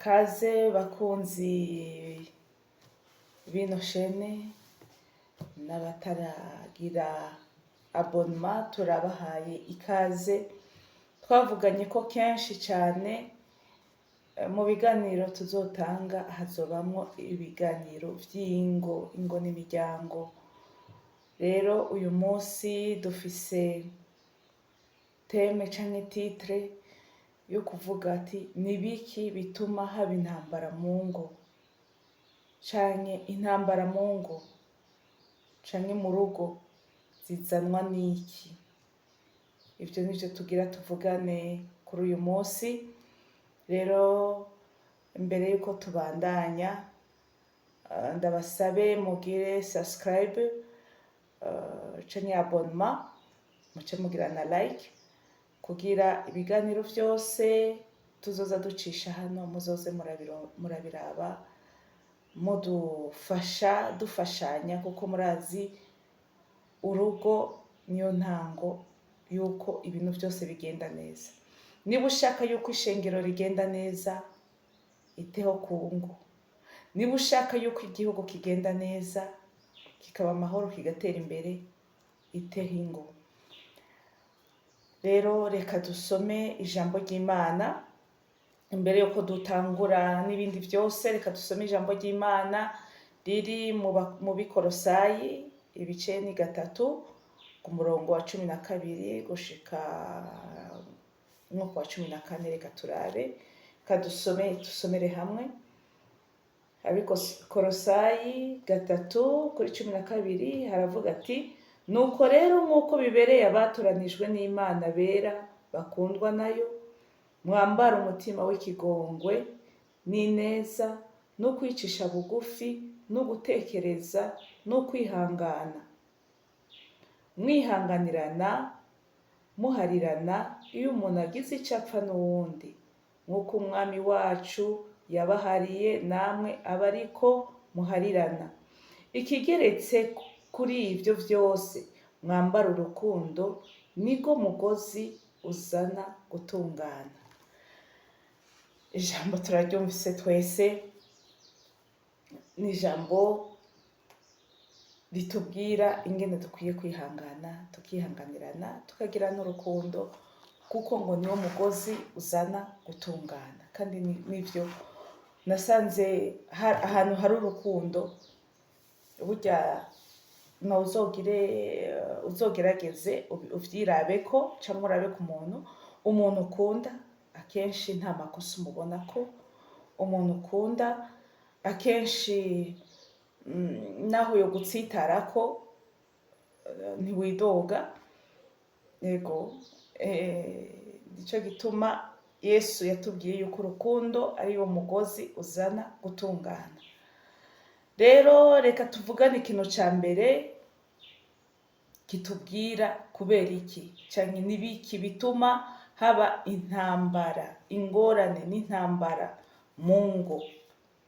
Kaze bakunzi b'ino chaîne n'abataragira abonnement, turabahaye ikaze. Twavuganye ko kenshi cyane mu biganiro tuzotanga hazobamwo ibiganiro vy'ingo, ingo n'imiryango. Rero uyu munsi dufise thème canke titre yo kuvuga ati: "Ni biki bituma haba intambara mu ngo, canke intambara mu ngo canke mu rugo zizanwa n'iki?" Ivyo nivyo tugira tuvugane kuri uyu munsi. Rero imbere yuko tubandanya, ndabasabe mugire subscribe canke abonnement, muce mugira na like, kugira ibiganiro vyose tuzoza ducisha hano muzoze murabiraba, mudufasha, dufashanya, kuko murazi urugo niyo ntango yuko ibintu vyose bigenda neza. Niba ushaka yuko ishengero rigenda neza, iteho ku ngo. Niba ushaka yuko igihugu kigenda neza, kikaba amahoro, kigatera imbere, iteho ingo. Rero reka dusome ijambo ry'Imana imbere yuko dutangura n'ibindi vyose. Reka dusome ijambo ry'Imana riri mu Bikorosayi, ibice ni 3, ku murongo wa 12 gushika nko ku wa 14. Reka turabe, reka dusome, dusomere hamwe. Abikorosayi 3 kuri 12 haravuga ati: "Nuko rero, nk'uko bibereye abatoranijwe n'Imana, bera bakundwa nayo, mwambara umutima w'ikigongwe n'ineza no kwicisha bugufi no gutekereza no kwihangana, mwihanganirana, muharirana iyo umuntu agize icyo apfa n'uwundi, nk'uko Umwami wacu yabahariye, namwe abe ariko muharirana. Ikigeretse kuri ibyo byose, mwambara urukundo, niko mugozi uzana gutungana." Ijambo turaryumvise twese, ni ijambo ritubwira ingene dukwiye kwihangana, tukihanganirana, tukagira n'urukundo, kuko ngo niwo mugozi uzana gutungana. Kandi nivyo nasanze, ahantu hari urukundo, burya no uzogire, uzogerageze uvyirabeko canke urabe ku muntu. Umuntu ukunda akenshi nta makosa umubona ko umuntu ukunda akenshi, naho yo gutsitarako ntiwidoga. Yego, nico gituma Yesu yatubwiye yuko urukundo ari wo mugozi uzana gutungana. Rero reka tuvugane ikintu ca mbere kitubwira kubera iki canke n'ibiki bituma haba intambara, ingorane n'intambara mu ngo.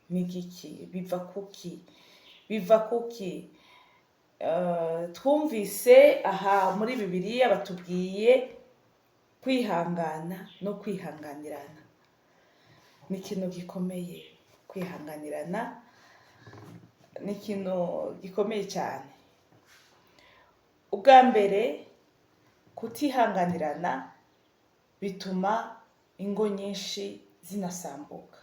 Ni igiki biva kuki? Biva kuki? Twumvise aha muri Bibiliya batubwiye kwihangana no kwihanganirana ni ikintu gikomeye. Kwihanganirana ni ikintu gikomeye cyane. Ubwa mbere, kutihanganirana bituma ingo nyinshi zinasambuka,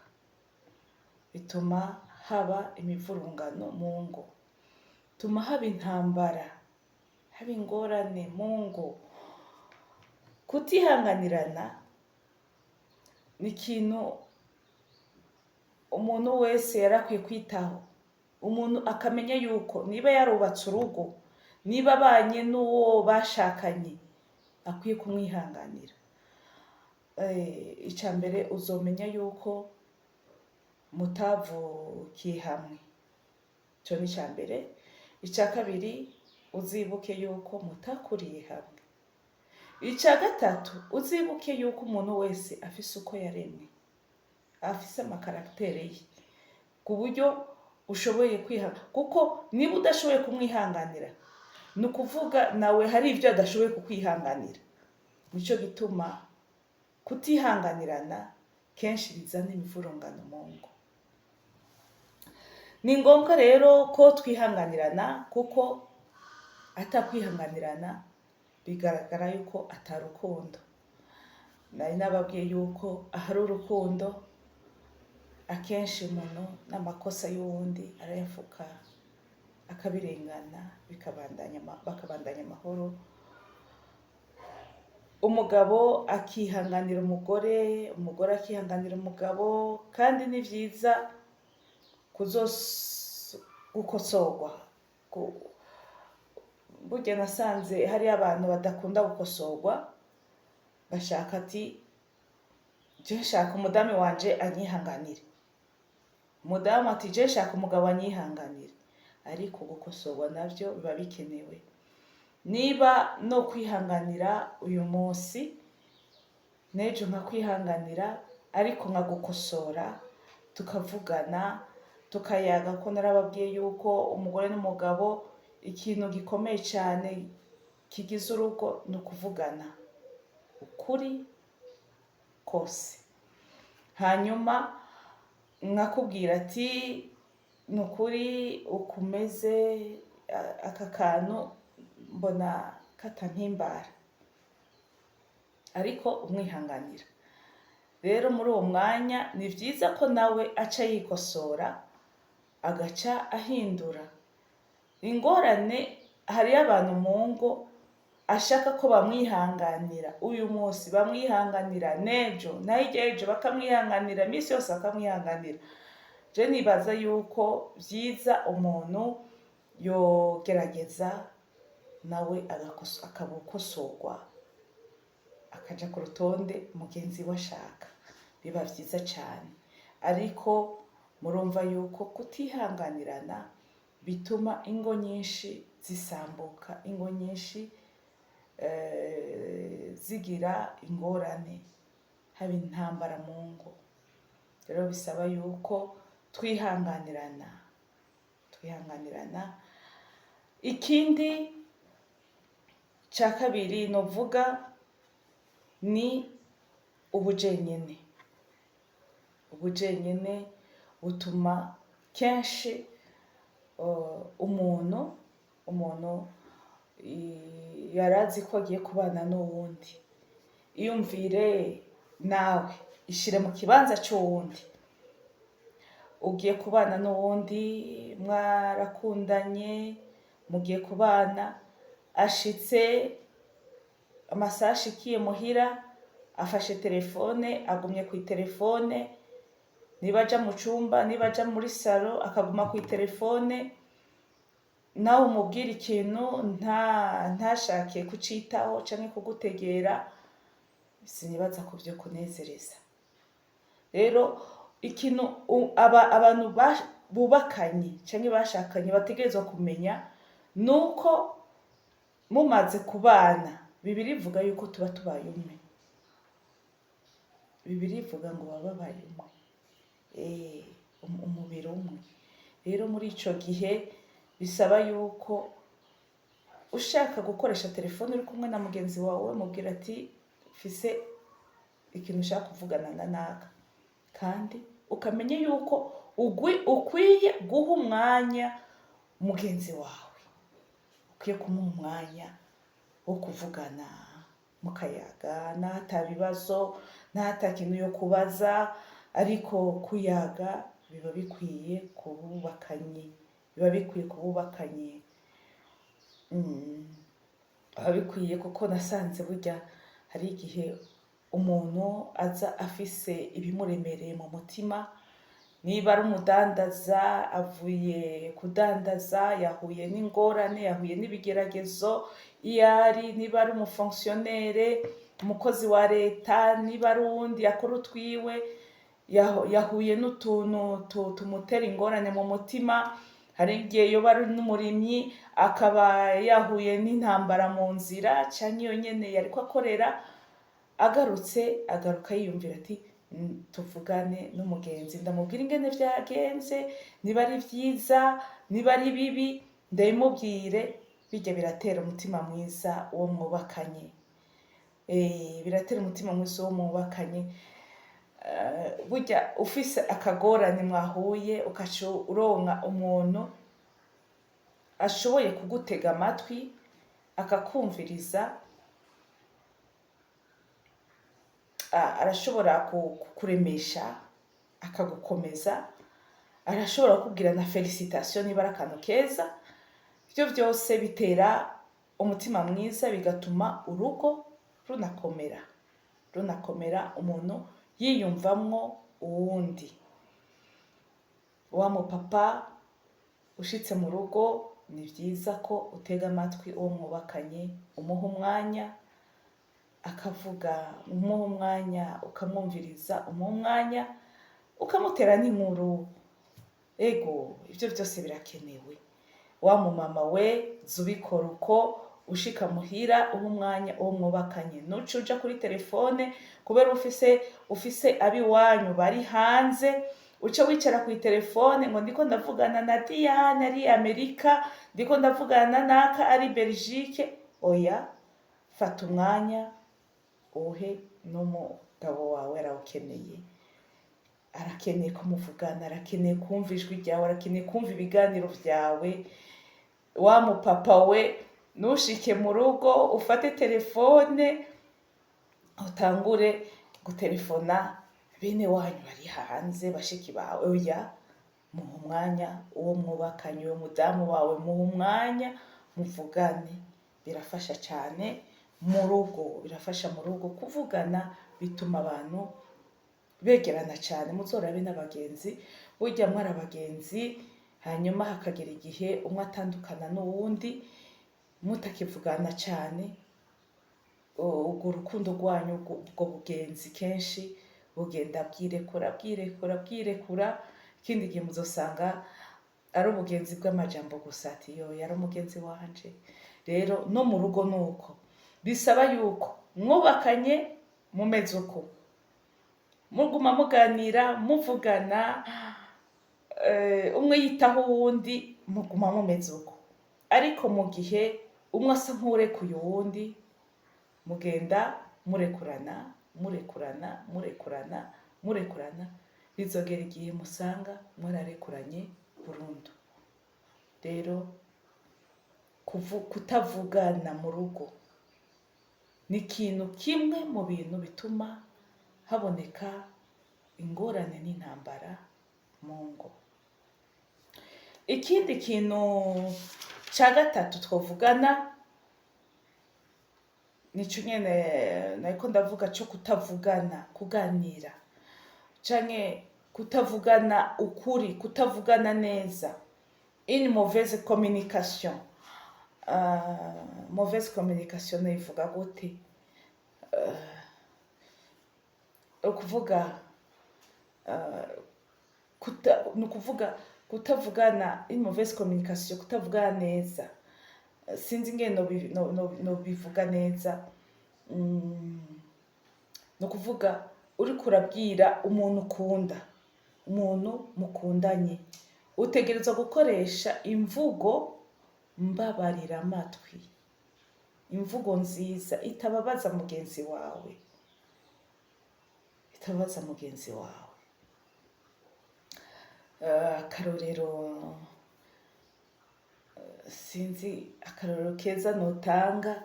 bituma haba imivurungano mu ngo, bituma haba intambara, haba ingorane mu ngo. Kutihanganirana ni ikintu umuntu wese yari akwiye kwitaho, umuntu akamenya yuko niba yarubatse urugo, niba abanye n'uwo bashakanye, akwiye kumwihanganira. Icya mbere, uzomenya yuko mutavukiye hamwe, icyo ni icya mbere. Icya kabiri, uzibuke yuko mutakuriye hamwe. Icya gatatu, uzibuke yuko umuntu wese afise uko yaremwe, afise ama caractère ye, ku buryo ushoboye kwiha, kuko niba udashoboye kumwihanganira, ni ukuvuga nawe hari ibyo adashoboye kukwihanganira. Nicyo gituma kutihanganirana kenshi bituma ingo zinasambuka. Kenshi bizana imivurungano mu ngo. Ni ngombwa rero ko twihanganirana, kuko atakwihanganirana bigaragara yuko atarukundo. Nari nababwiye yuko ahari urukundo akenshi umuntu n'amakosa y'uwundi arayafuka, akabirengana, bikabandanya, bakabandanya amahoro. Umugabo akihanganira umugore, umugore akihanganira umugabo. Kandi ni vyiza gukosorwa. Burya nasanze hariyo abantu badakunda gukosorwa, bashaka ati: "Je nshaka umudamu wanje anyihanganire", umudamu ati: "Je nshaka umugabo anyihanganire". Ariko gukosorwa navyo biba bikenewe. Niba no kwihanganira uyu munsi, n'ejo nkakwihanganira, ariko nkagukosora, tukavugana, tukayaga, ko narababwiye yuko umugore n'umugabo ikintu gikomeye cyane kigize urugo ni ukuvugana ukuri kose. Hanyuma nkakubwira ati: "Ni ukuri ukumeze, aka kantu mbona katampimbara", ariko umwihanganira. Rero muri uwo mwanya ni vyiza ko nawe aca yikosora, agaca ahindura. Ingorane, hariyo abantu mu ngo ashaka ko bamwihanganira uyu munsi, bamwihanganira n'ejo, na hirya y'ejo bakamwihanganira, iminsi yose bakamwihanganira. Je nibaza yuko vyiza umuntu yogerageza nawe akaba ukosorwa, akaja ku rutonde mugenzi we ashaka, biba vyiza cane. Ariko murumva yuko kutihanganirana bituma ingo nyinshi zisambuka, ingo nyinshi zigira ingorane, haba intambara mu ngo. Rero bisaba yuko twihanganirana, twihanganirana. Ikindi ca kabiri novuga ni ubujenyene. Ubujenyene butuma kenshi umuntu yarazi ko agiye kubana n'uwundi. Iyumvire nawe, ishire mu kibanza c'uwundi. Ugiye kubana n'uwundi, mwarakundanye, mugiye kubana, ashitse amasaha ashikiye muhira, afashe telefone, agumye kw'iterefone. Niba aja mu cumba, niba aja muri salon, akaguma kw'iterefone. Nawe umubwira ikintu ntashake kucitaho canke kugutegera, sinibaza ko vyokunezereza. Rero ikintu abantu bubakanye canke bashakanye bategerezwa kumenya nuko mumaze kubana, Bibiliya ivuga yuko tuba tubaye umwe. Bibiliya ivuga ngo baba babaye umwe, umubiri umwe. Rero muri ico gihe bisaba yuko ushaka gukoresha telefone uri kumwe na mugenzi wawe, mubwira ati: "Mfise ikintu ushaka kuvugana na naka". Kandi ukamenya yuko ukwiye guha umwanya mugenzi wawe, ukwiye kumuha umwanya wo kuvugana, mukayaga, n'ata bibazo, n'ata kintu yo kubaza, ariko kuyaga biba bikwiye kububakanye, biba bikwiye kububakanye. Biba bikwiye, kuko nasanze burya hari igihe umuntu aza afise ibimuremereye mu mutima. Niba ari umudandaza, avuye kudandaza, yahuye n'ingorane, yahuye n'ibigeragezo iyo ari. Niba ari umufonctionnaire, umukozi wa leta, niba ari uwundi akora utwiwe, yahuye n'utuntu tumutera ingorane mu mutima. Hari igihe yoba ari n'umurimyi, akaba yahuye n'intambara mu nzira canke iyo nyene yariko akorera. Agarutse, agaruka yiyumvira ati: "Tuvugane n'umugenzi, ndamubwira ingene vyagenze, niba ari vyiza, niba ari bibi, ndabimubwire". Birya biratera umutima mwiza uwo mwubakanye, biratera umutima mwiza uwo mwubakanye. Burya ufise akagorane mwahuye, ukaca uronka umuntu ashoboye kugutega amatwi akakumviriza, arashobora kukuremesha, akagukomeza, arashobora kukubwira na félicitation niba ari akantu keza. Ivyo vyose bitera umutima mwiza, bigatuma urugo runakomera, umuntu yiyumvamwo uwundi. Wa mupapa, ushitse mu rugo, ni vyiza ko utega amatwi uwo mwubakanye, umuha umwanya akavuga, umuha umwanya ukamwumviriza, umuha umwanya ukamutera n'inkuru. Ego, ivyo vyose birakenewe. Wa mumama we, za ubikora uko. Ushika muhira, uha umwanya uwo mwubakanye, ntuce uja kuri telefone kubera ufise ab'iwanyu bari hanze, uce wicara kw'itelefone ngo ndiko ndavugana na Diane ari Amerika, ndiko ndavugana na naka ari Belgique. Oya, fata umwanya uwuhe n'umugabo wawe, arawukeneye. Arakeneye ko muvugana, arakeneye kumva ijwi ryawe, arakeneye kumva ibiganiro vyawe. Wa mupapa we, ntushike mu rugo ufate telefone utangure gutelefona bene wanyu bari hanze, bashiki bawe. Oya, muha umwanya uwo mwubakanye, uwo mudamu wawe, muha umwanya muvugane. Birafasha cane mu rugo, birafasha mu rugo kuvugana, bituma abantu begerana cane. Muzorabe n'abagenzi, burya mwari abagenzi, hanyuma hakagera igihe umwe atandukana n'uwundi, mutakivugana cane, urwo rukundo rwanyu, ubwo bugenzi, kenshi bugenda bwirekura, bwirekura, bwirekura. Ikindi gihe muzosanga ari ubugenzi bw'amajambo gusa, ati yo yari umugenzi wanje. Rero no mu rugo nuko, bisaba yuko mwubakanye mumeze uko, muguma muganira, muvugana, umwe yitaho uwundi, muguma mumeze uko. Ariko mu gihe umwe asa nk'uwurekuye uwundi, mugenda murekurana, murekurana, murekurana, murekurana, bizogera igihe musanga mwararekuranye burundu. Rero kutavugana mu rugo ni ikintu kimwe mu bintu bituma haboneka ingorane n'intambara mu ngo. Ikindi kintu ca gatatu twovugana, nico nyene nariko ndavuga co kutavugana, kuganira canke kutavugana ukuri, kutavugana neza, une mauvaise communication. Mauvaise communication noyivuga gute? Ukuvuga ni ukuvuga kutavugana, une mauvaise communication, kutavugana neza. Sinzi ingene nobivuga neza. Ni ukuvuga uriko urabwira umuntu ukunda, umuntu mukundanye, utegerezwa gukoresha imvugo mbabariramatwi, imvugo nziza itababaza mugenzi wawe, itababaza mugenzi wawe. Akarorero, sinzi akarorero keza notanga.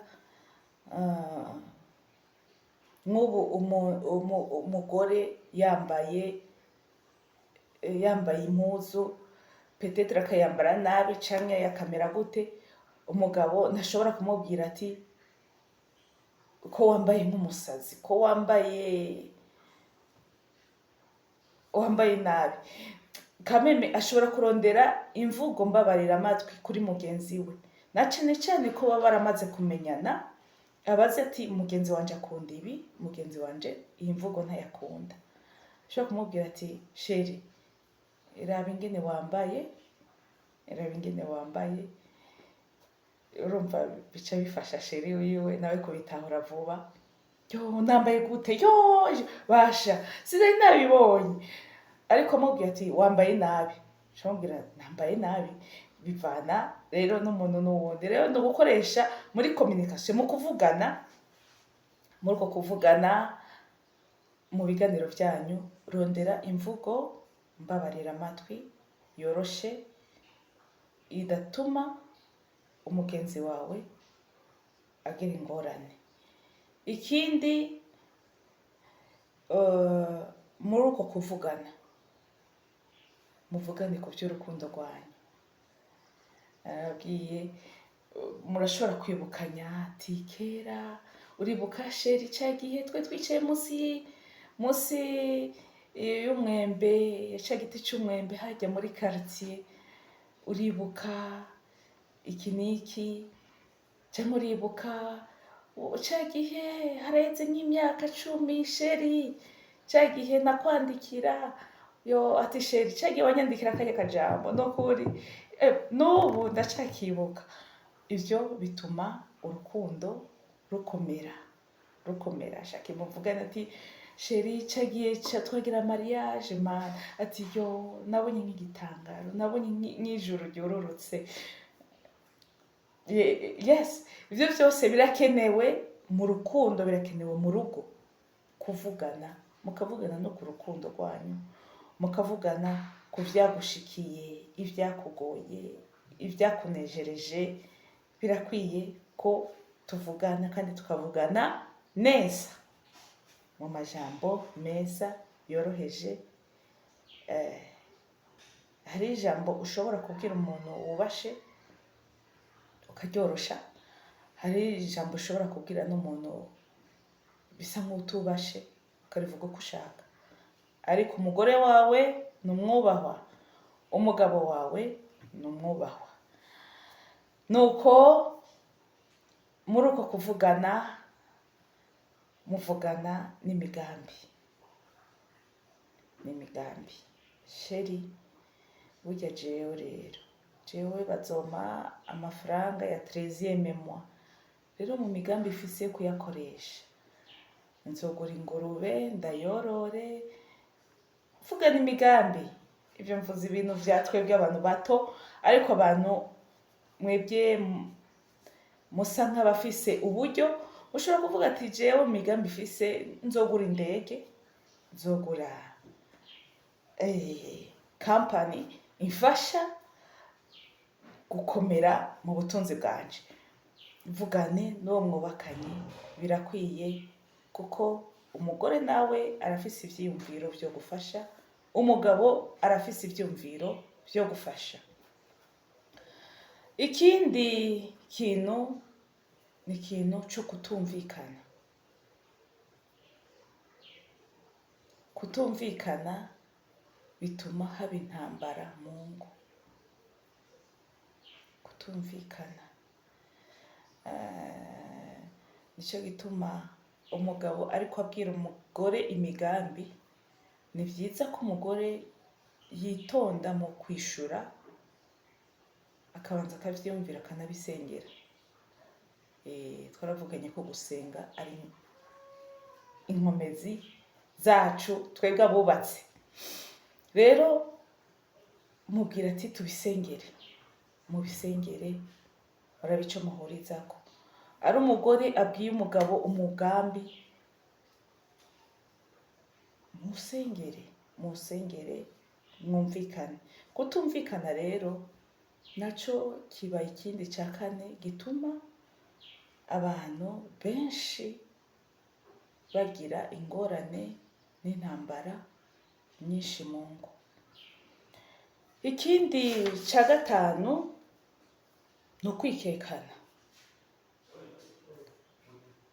Nk'ubu umugore yambaye impuzu, peut-être akayambara nabi canke akamera gute, umugabo ntashobora kumubwira ati ko wambaye nk'umusazi, ko wambaye nabi. Kameme ashobora kurondera imvugo mbabarira amatwi kuri mugenzi we, na cane cane ko baba baramaze kumenyana, abazi ati mugenzi wanje akunda ibi, mugenzi wanje iyi mvugo ntayakunda. Ashobora kumubwira ati chéri, raba ingene wambaye, raba ingene wambaye. Urumva bica bifasha chéri wiwe nawe kubitahura vuba. Yo, nambaye gute? Yo basha, sinari nabibonye. Ariko amubwiye ati wambaye nabi, amubwira nambaye nabi. Bivana rero n'umuntu n'uwundi. Rero ni ugukoresha muri communication, mu kuvugana, muri uko kuvugana. Mu biganiro byanyu, rondera imvugo mbabarira amatwi yoroshe, idatuma umugenzi wawe agira ingorane. Ikindi, muri uko kuvugana, muvugane ku by'urukundo rwanyu. Arababwiye, murashobora kwibukanya ati: "Kera uribuka, chéri, cya gihe twe twicaye munsi y'umwembe, cya giti cy'umwembe hajya muri quartier, uribuka iki n'iki?" Cyangwa "Uribuka cya gihe, haraheze nk'imyaka 10, chéri, cya gihe nakwandikira yo?" Ati: "Chéri, cya gihe wanyandikira akanya kajambo, nukuri n'ubu ndacyakibuka." Ibyo bituma urukundo rukomera, rukomera. Shaka muvugane ati: "Chéri, cya gihe twagira mariage man," ati: "Yo, nabonye nk'igitangaro, nabonye nk'ijuru ryororotse." Yes, ibyo byose birakenewe mu rukundo, birakenewe mu rugo kuvugana, mukavugana no ku rukundo rwanyu, mukavugana ku byagushikiye, ibyakugoye, ibyakunejereje. Birakwiye ko tuvugana kandi tukavugana neza, mu majambo meza yoroheje. Hari ijambo ushobora kubwira umuntu wubashe ukaryorosha, hari ijambo ushobora kubwira n'umuntu bisa nk'utubashe ukarivuga uko ushaka. Ariko umugore wawe ni umwubahwa, umugabo wawe ni umwubahwa. Nuko muri uko kuvugana, muvugana n'imigambi, n'imigambi. "Chéri, burya jewe rero, jewe bazompa amafaranga ya 13e mois. Rero mu migambi ifise yo kuyakoresha, nzogura ingurube ndayorore." Vugana imigambi. Ibyo mvuze ibintu vya twebwe abantu bato, ariko abantu mwebwe musa nk'abafise uburyo, ushobora kuvuga ati: "Jewe mu migambi ifise nzogura indege, nzogura kampani imfasha gukomera mu butunzi bwanje." Vugane n'uwo mwubakanye, birakwiye, kuko umugore nawe arafise ivyiyumviro vyo gufasha, umugabo arafise ivyiyumviro vyo gufasha. Ikindi kintu ni ikintu co kutumvikana. Kutumvikana bituma haba intambara mu ngo. Kutumvikana, nico gituma umugabo ariko abwira umugore imigambi, ni vyiza ko umugore yitonda mu kwishura, akabanza akavyiyumvira, akanabisengera. Twaravuganye ko gusenga ari inkomezi zacu twebwe abubatse. Rero mubwira ati: "Tubisengere." Mubisengere, murabe ico muhurizako. Ari umugore abwiye umugabo umugambi, musengere, musengere, mwumvikane. Kutumvikana rero naco kiba ikindi ca kane gituma abantu benshi bagira ingorane n'intambara nyinshi mu ngo. Ikindi ca gatanu ni ukwikekana.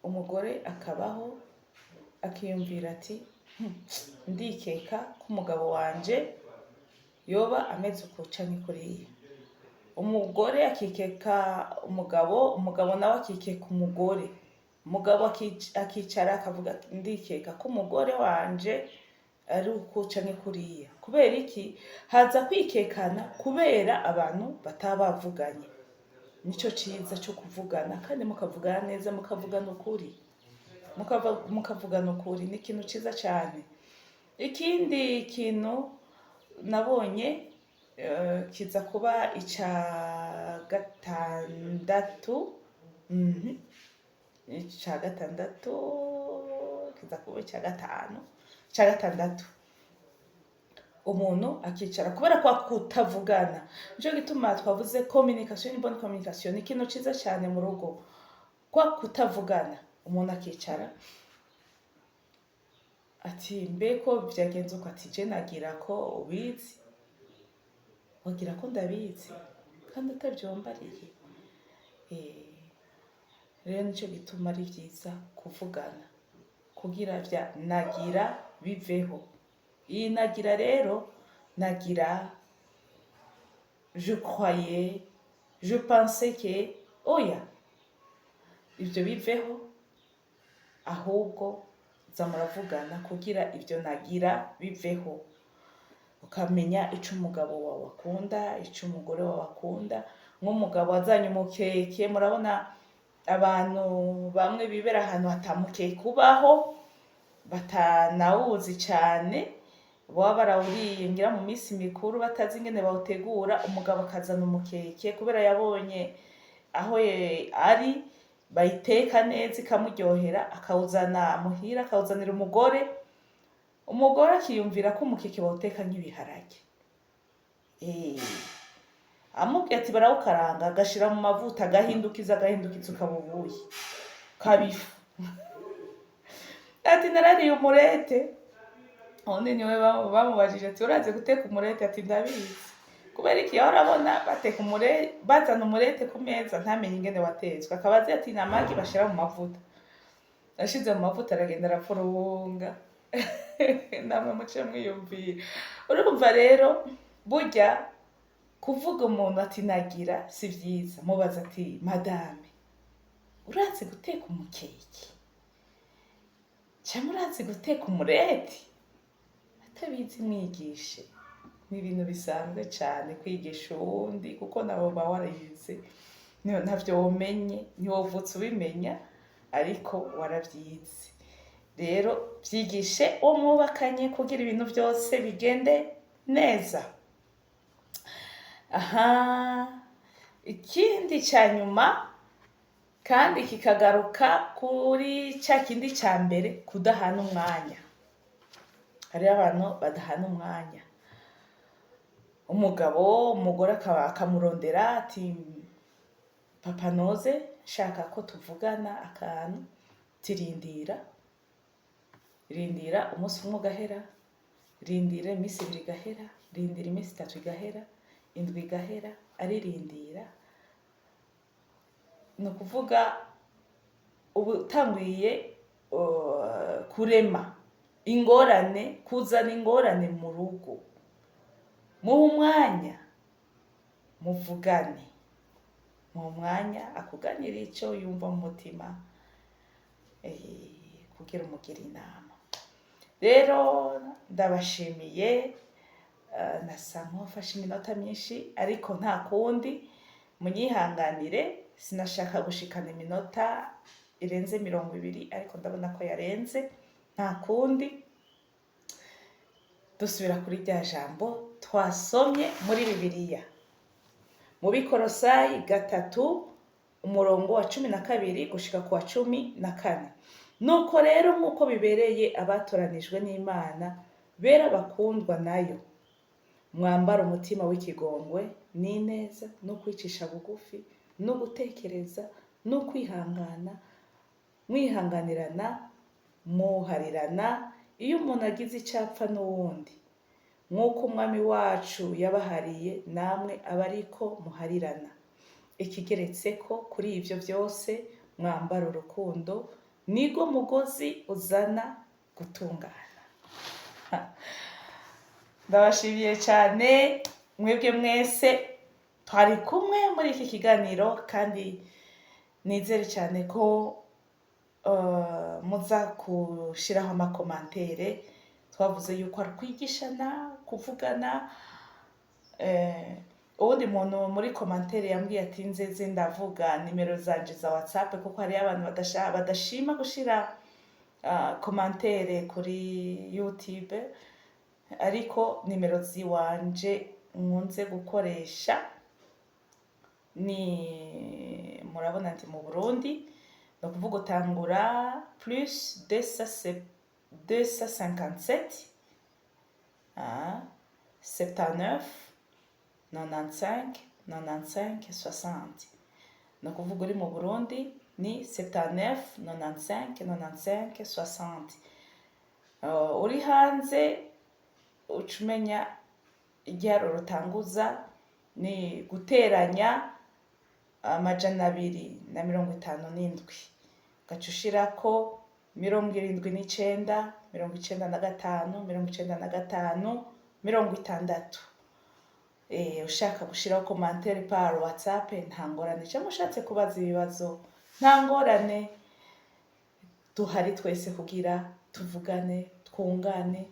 Umugore akabaho akiyumvira ati: "Ndikeka ko umugabo wanje yoba ameze uku canke kuriya." Umugore akikeka umugabo, umugabo nawe akikeka umugore. Umugabo akicara akavuga ati: "Ndikeka ko umugore wanje ari uku canke kuriya." Kubera iki haza kwikekana? Kubera abantu bataba bavuganye. Nico ciza co kuvugana, kandi mukavugana neza, mukavugana ukuri. Mukavugana ukuri ni ikintu ciza cane. Ikindi kintu nabonye, kiza kuba ica gatandatu, ica gatandatu kiza kuba ica gatanu. Icya gatandatu, umuntu akicara kubera kwa kutavugana. Nico gituma twavuze communication, ni bonne communication ni ikintu ciza cyane mu rugo. Kwa kutavugana, umuntu akicara ati: "Mbe ko vyagenze uko?" Ati: "Je nagira ko ubizi." "Wagira ko ndabizi kandi utavyambariye?" Rero nico gituma ari vyiza kuvugana kugira vya nagira biveho. Iyi nagira rero, nagira, je croyais, je pensais que, oya, ivyo biveho. Ahubwo za muravugana kugira ivyo nagira biveho, ukamenya ico umugabo wawe akunda, ico umugore wawe akunda. Nk'umugabo azanye umukeke, murabona abantu bamwe bibera ahantu hatamukeke ubaho, batanawuzi cane, baba barawuriye ngira mu minsi mikuru, batazi ingene bawutegura. Umugabo akazana umukeke kubera yabonye aho ari bayiteka neza ikamuryohera, akawuzana muhira, akawuzanira umugore. Umugore akiyumvira ko umukeke bawuteka nk'ibiharage. Amubwiye ati: "Barawukaranga," agashira mu mavuta, agahindukiza, agahindukiza, ukaba ubuyi, ukaba ifu. Ati: "Narariye umurete." Undi niwe bamubajije ati: "Urazi guteka umurete?" Ati: "Ndabizi." Kubera iki? Yahora arabona bateka umurete, bazana umurete ku meza, ntamenye ingene watetswe, akaba azi ati ni amagi bashira mu mavuta. Ashize mu mavuta, aragenda arapfurunga. Namwe muce mwiyumvira. Urumva rero, burya kuvuga umuntu ati "nagira" si vyiza. Mubaza ati: "Madame, urazi guteka umukeke cyangwa urazi guteka umureti?" Atabizi, mwigishe. Ni ibintu bisanzwe cyane kwigisha uwundi, kuko nawe uba warize. Ntavyo womenye, ntiwovutse ubimenya, ariko warabyize. Rero vyigishe uwo mwubakanye kugira ibintu byose bigende neza. Aha, ikindi cya nyuma kandi kikagaruka kuri cya kindi cya mbere, kudahana umwanya. Hariho abantu badahana umwanya. Umugabo, umugore akaba akamurondera ati: "Papa, noze nshaka ko tuvugana akantu." Tirindira, rindira. Umunsi umwe ugahera, rindira iminsi 2 igahera, rindira iminsi 3 igahera, indwi igahera, aririndira. Ni ukuvuga uba utanguye kurema ingorane, kuzana ingorane mu rugo. Muhe umwanya muvugane, muhe umwanya akuganira ico yumva mu mutima, kugira umugire inama. Rero ndabashimiye. Nasa nk'uwafashe iminota myinshi, ariko nta kundi, munyihanganire. Sinashaka gushikana iminota irenze 20, ariko ndabona ko yarenze. Nta kundi, dusubira kuri rya jambo twasomye muri Bibiliya, mu Bikorosayi 3, umurongo wa 12 gushika ku wa 14: "Nuko rero, nk'uko bibereye abatoranijwe n'Imana, bera bakundwa nayo, mwambara umutima w'ikigongwe n'ineza no kwicisha bugufi no gutekereza no kwihangana, mwihanganirana, muharirana iyo umuntu agize icyo apfa n'uwundi, nk'uko Umwami wacu yabahariye, namwe aba ariko muharirana. Ikigeretse ko kuri ibyo byose, mwambara urukundo, nigo mugozi uzana gutungana." Ndabashimiye cyane mwebwe mwese twari kumwe muri iki kiganiro, kandi nizere cyane ko muza gushyiraho ama commentaires. Twavuze yuko ari kwigishana, kuvugana. Uwundi muntu muri commentaire yambwiye ati: "Nzeze ndavuga nimero zanje za WhatsApp," kuko hariyo abantu badashima gushira commentaire kuri YouTube. Ariko nimero ziwanje nkunze gukoresha ni, murabona ndi mu Burundi, ni ukuvuga utangura plus 257, ah, 79 95 95 60. Ni ukuvuga uri mu Burundi ni 79 95 95 60. Uri hanze uca umenya igiharuro utanguza ni guteranya 257, ugaca ushirako 79, 95, 95, 60. Ushaka gushiraho commentaire par WhatsApp, nta ngorane, cyangwa ushatse kubaza ibibazo, nta ngorane. Duhari twese kugira tuvugane, twungane,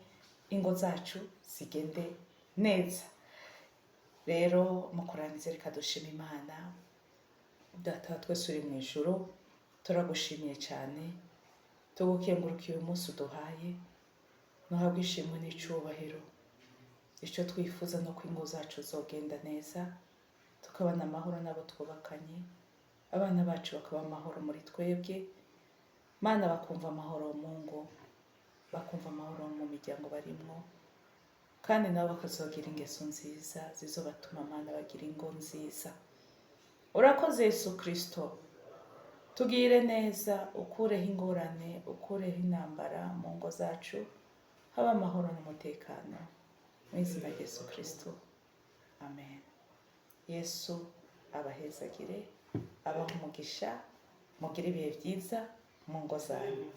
ingo zacu zigende neza. Rero mu kurangiza, reka dushima Imana. Data wa twese uri mu ijuru, turagushimiye cyane, tugukengurukiye uyu munsi uduhaye. Ntuhabwe ishimwe n'icubahiro. Icyo twifuza ni uko ingo zacu zogenda neza, tukabana amahoro n'abo twubakanye, abana bacu bakaba amahoro muri twebwe. Mana, bakumva amahoro mu ngo, bakumva amahoro mu miryango barimwo, kandi nabo bakazogira ingeso nziza zizobatuma, Mana, bagira ingo nziza. Urakoze Yesu Kristo. Tugire neza, ukureho ingorane, ukureho intambara mu ngo zacu, haba amahoro n'umutekano, mu izina rya Yesu Kristo, amen. Yesu abahezagire, abaha umugisha, mugire ibihe byiza mu ngo zanyu.